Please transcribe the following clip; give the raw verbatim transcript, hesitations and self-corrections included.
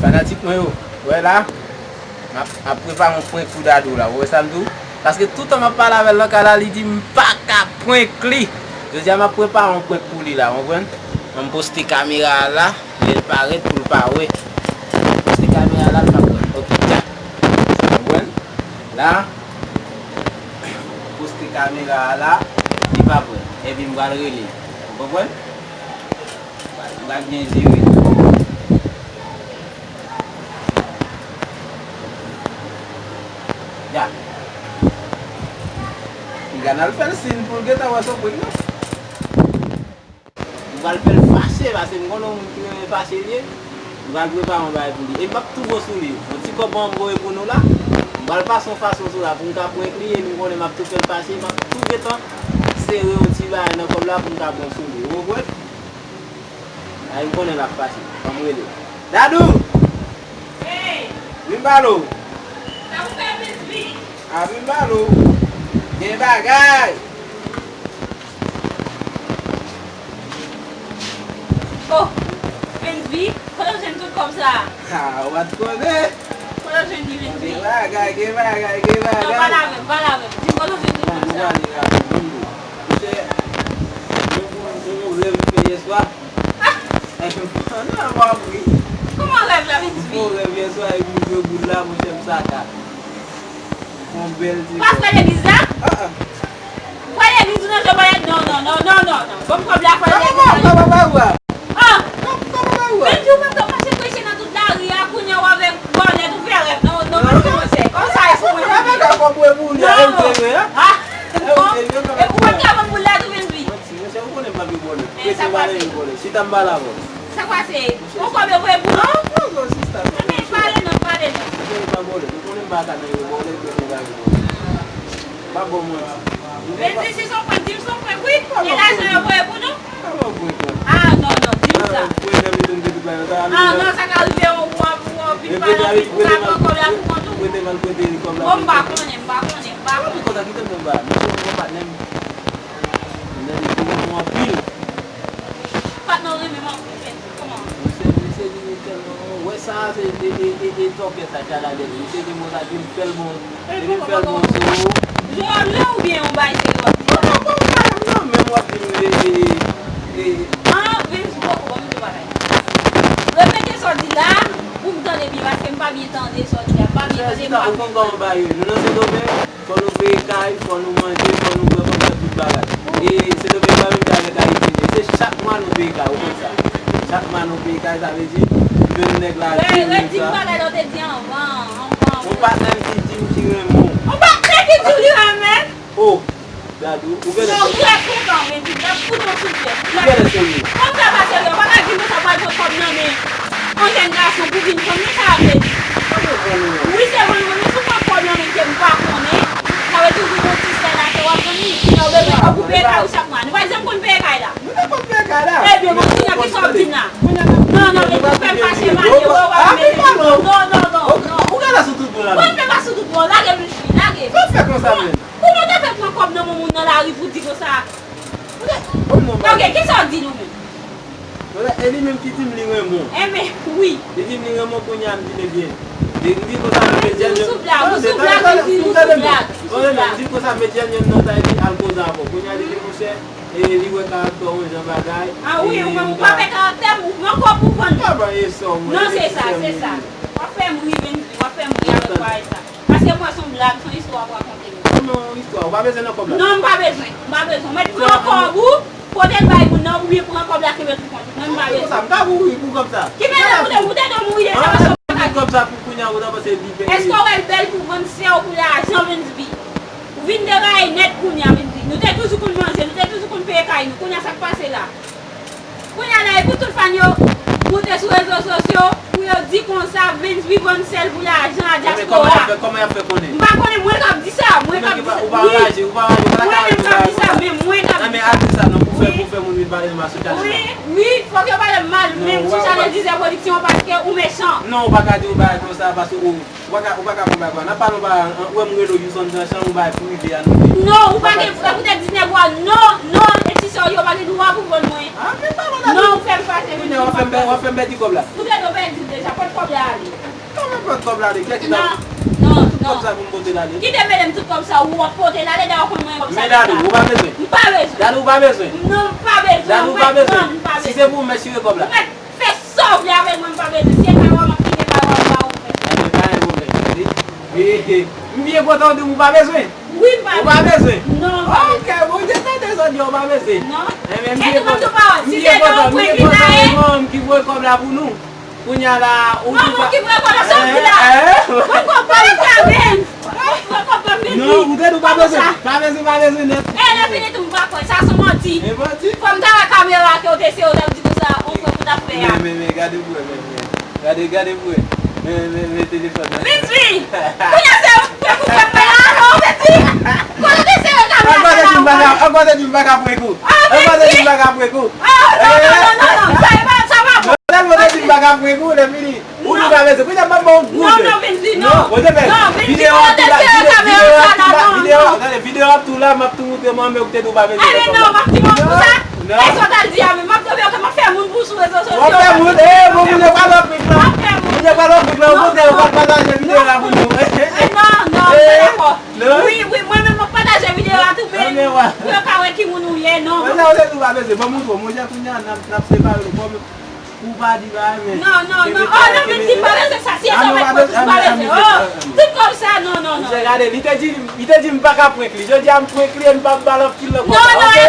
Fanatik mwen yo, wè la, m ap, m ap prepare yon prank pou Dadou la, ou wè sa m di w? Paske toutan m ap pale avè l nan kay la, li di m pa ka prank li. Jodi a, m ap prepare yon prank pou li la, ou konprann? An m poste kamera a la, lè l parèt pou l pa wè. Poste kamera a la, l p ap wè. Ok, dja. Ou konprann? La, poste kamera a la, li p ap wè. Epi m pral rele. Ou konprann? Ou pral byen jere. Ya. Piga n al fè l siy pou l gentan wè se yon prank non. M pral fè l fache, paske m konnen yon moun ki renmen fache li ye. M pral prepare yon bagay pou li. E m ap tou bon sou li. Yon ti kòb mwen voye pou nou la. M pral pase yon fason sou la pou m ka prank li, epi m konnen m ap tou fè l fache. M ap tou gentan sere yon ti bagay nan kòb la pou m ka pran sou li. Ou konprann? Ay, m konnen l ap fache. Ban m rele. Dadou! Hey! Vin pale w. Sa pou fè Vensby? A, vin pale w. Gen bagay. Oh, Vensby, kote w jwenn tout kòb sa a? Ha, ou pa t konnen? Kote w jwenn li, Vensby? Gen bagay, gen bagay, gen bagay. Non, pale avè m, pale avè m. Di m kote w jwenn tout kòb sa a. Monchè, yon, yon, yon rèv m fè yèswa. Ah! Nan, w ap ri. Kòman rèv la, Vensby? M fè yon rèv yèswa, epi m jwe boul la, monchè, m saka. Yon bèl ti kòb. Pa frè legliz la? Ah, ah. Frè legliz ou nan je pale? Non, non, non, non, non, non. Ban m kòb la, frè legliz la. Kòman, kòman, kòman, kòman? Ah! Kòman, kòman, kòman? Vensby, ou pa t ap mache preche nan tout lari a, kounye a w avèk bònèt, ou fè rèv nan, nan, nan, non, non, se kòb sa e sou mwen. Sa pa ka kòb mwen pou ou li a, e ou te vre, a? Ah! E ou te vre, kòman? Epi ou pa t ka vann boul la tou, Vensby? Monchè, ou konnen m pa vle bòlè. Prese m pa renmen bòlè. Chita m pale avè w. Sa k pase? Ou kòb yo voye pou nou? Non, non, non, sista, non. Ebyen, pale non, pale non. Ou konnen m pa bòlè. Ou konnen m pa ka nan yo bòlè, prese m pa renmen bòlè. M pa ba w manti. Vensby, si se yon prank, di m se yon prank, wi. E lajan yo voye pou nou? Kòman prank la? Ah, non, non, di m sa. Ah, prank la, m te tout bagay sa. Ah, non, sa ka rive w, w ap, w ap vin pale anpil, pou sa pran kòb la pou kont ou. Prete m al prete li kòb la. Bon, m pa konnen, m pa konnen, m pa konnen. Kòman konsa, kite m nan ba. Mesye, m pran patnè m. Patnè w renmen m anpil, men kòman? Misye, misye di nou tèlman, ou wè sa, se, e, e, e, e tòkè sa ki a la dèyè. Misye di m konsa, di m fè l bon, di m fè l bon sou ou. Jwe w ap jwe oubyen yon bagay serye w ap di la? Non, non, pa yon bagay, non, menm w ap di m, e, e, e. Ah, Vensby, poko, ban m di w bagay. Repete sa w di la, pou m tande byen, paske m pa byen tande sa w di a, m pa byen tande, m pa konprann. Ou konn kòman bagay yo ye. Nou nan Sendomeng, fò nou peye kay, fò nou manje, fò nou bwè, fò nou fè tout bagay. E Sendomeng pa menm jan avèk Ayiti, e se chak mwa nou peye kay, ou konn sa. Chak mwa nou peye kay, sa vle di, menm nèg la di nou sa. Redi bagay la w te di anvan, anvan. Yon patnè m ki di m ki renmen w. Yon patnè ki di w li renmen? Oh, Dadou, ou genlè. Non, ou trè kontan, men di, m ap fout yon souflèt. Ou genlè serye. Kòm sa pa serye, ou pa ka di m konsa pral pran kòb nan men yon jèn gason pou vin vann mwen, sa vle di. Wi, se vann mwen, men si w pran kòb nan men ke m pa konnen, sa vle di ou gen yon ti sèl atè w ap vann li. Sa w bezwen kòb pou peye kay ou chak mwa. Nou pa janm konn peye kay la. Nou te konn peye kay la. Ebyen, bon, kounye a, kisa w ap di m la? Non, non, men ou fè m fache, m ale, wè, wè, men non, non, non, non. Ou genlè sou tout bon la. Mwen fè pa sou tout bon, lage m, lage. Sa w fè konsa menm? Kòman w ta fè pran kòb nan men moun nan lari pou di konsa? Ok, kisa w di nou menm? E li menm ki di m li renmen w. Enben, wi. Li di m li renmen w, kounye a m di l ebyen. Li di konsa, m di l, ou sou blag, ou sou blag, ou sou blag, ou sou blag. Li di konsa, m met jèn nan, sa li al koze avè w. Kounye a li di, monchè, e li wè karaktè w, yon jan bagay. Ah wi, ou menm ou pa fè karaktè m, ou pran kòb pou vann. Non, se sa, se sa. W ap fè m ri, Vensby, w ap fè m ri avèk bagay sa. Paske m wè se yon blag, se yon istwa w ap rakonte m. Non, non, yon istwa. Ou pa bezwen nan kòb la? Non, m pa bezwen. M pa bezwen. Ou mèt pran kòb ou, pote l bay moun nan, oubyen pran kòb la, kenbe l pou kont ou. Mwen, m pa bezwen. Sa, m ka mouri pou kòb sa. Ki mèt ou te, ou te dwe mouri deja, paske w pa ka di. Kòb sa pou kounye a, ou ta panse li bèl. Èske w wè l bèl pou vann sè w pou lajan, Vensby? Ou vin deraye nèt kounye a, Vensby. Nou te toujou konn manje, nou te toujou konn peye kay nou. Kounye a, sa k pase la? Kounye a la, epi tout fan yo moute sou rezo sosyo pou yo di konsa Vensby vann sè l pou lajan a dyaspora. Kòman y ap fè, kòman y ap fè konnen? M pa konnen, mwen k ap di sa, mwen k ap di sa. Ou pa anraje, ou pa anraje, ou pa ka di sa, men mwen k ap di sa. Nan men atis sa non, pou fè, pou fè moun vin pale mal sou chanèl la. Wi, wi, fòk yo pale m mal, menm sou chanèl Dizè Pwodiksyon, paske ou mechan. Non, ou pa ka di yon bagay konsa, paske ou Ou pa ka, ou pa ka pran bagay konsa. N ap pale yon bagay, ou wè m rele w Houston Jean-Jean, yon bagay pou rive a nou. Non, ou pa gen, ou te di nèg ou a, non, non, e ti sè w yo pa gen dwa pou vann mwen. Ah, men pa vann. Non, ou fè m pase. Kounye a, w ap fè m pè-, w ap fè m pèdi kòb la. Ou te dwe pèdi l deja, pot kòb la al. kòb la ale, kiyès ki ta... Non, non, non. Tout kòb sa pou m pote l ale. Kite m mete m tout kòb sa, ou ap pote l ale, dayè ou konn mwen kòb sa. Men Dadou, ou pa bezwen. M pa bezwen. Dadou, ou pa bezwen. Non, m pa bezwen. Dadou, ou pa bezwen. Si se pou ou, m retire kòb la. Ou mèt fè sa w vle avèk mwen, m pa bezwen. Si e kay ou a, m ap kite kay ou a, m ba ou. Ebyen, pa gen pwoblèm. M byen kontan w di m ou pa bezwen. Wi, m pa bezwen. Ou pa bezwen? Non, m pa bezwen. Ok, bon, m te tande sa w di w pa bezwen. Non. Ebyen, m byen kontan. E tou pawòl, si se te yon prank li ta ye. M byen kontan, e manman m ki voye kòb la pou nou. Kounye a la, ou di pa... Manman ki voye kòb la, sa w di la. Mwen konprann pa menm. Mwen konprann pa menm. Non, ou te di w pa bezwen. Pa bezwen, pa bezwen nèt. E lè fini tou, m pa kwè. Sa se manti. E manti? Fò m ta wè kamera ke w te sere, w t ap di konsa, on prank ou t ap fè a. Men, men, men, gade pou wè, men, men. Gade, gade pou wè. Men, men, men telefòn nan. Vin di! Kounye a se ou ki pou fè mwen la, non, vin di! Kote w te sere kamera sa la, ou pa... Ankò w te di m pa ka prank ou. Ankò w te di m pa ka prank ou. Ah, non, non, non, non, non, non, sa e pa, sa pa bon. Lè w te di m pa ka prank ou, lè fini. Ou di w pa bezwen. Kounye a m ap ba w gou de. Non, non, vin di, non. Non, bon, te fè. Non, vin di, kote w te sere kamera sa la, non, non. Videyo ap tou la, videyo ap tou la, m ap tou moutre manman w ki te di w pa bezwen. Ebyen non, m ap di manman w sa. Non. E sa w t al di a menm? M ap tonbe, ok, m ap fè moun pou sou rezo sosyo. W ap fè moun, eh, bon, moun yo pa nan pik la. M ap fè moun. Moun yo pa nan pik la, okontrè, yo pa pataje videyo a pou nou. Eh, non, non, m pa dakò. Non. Wi, wi, mwen menm, m ap pataje videyo a tou, men pou yo ka wè ki moun ou ye, non. Mwen sa, ou te di w pa bezwen, ban m montre w, monchè, kounye a, n ap, n ap separe nou, kòm ou pa di bagay, men... Non, non, non, oh, non, men di m pa bezwen sa, si e sa w mèt pran tou, m pa bezwen, oh, tout kòb sa, non, non, non. Monchè, gade, li te di, li te di m pa ka prank li, jodi a m prank li, e m p ap ba l anpil nan kòb la, ok? Non, non,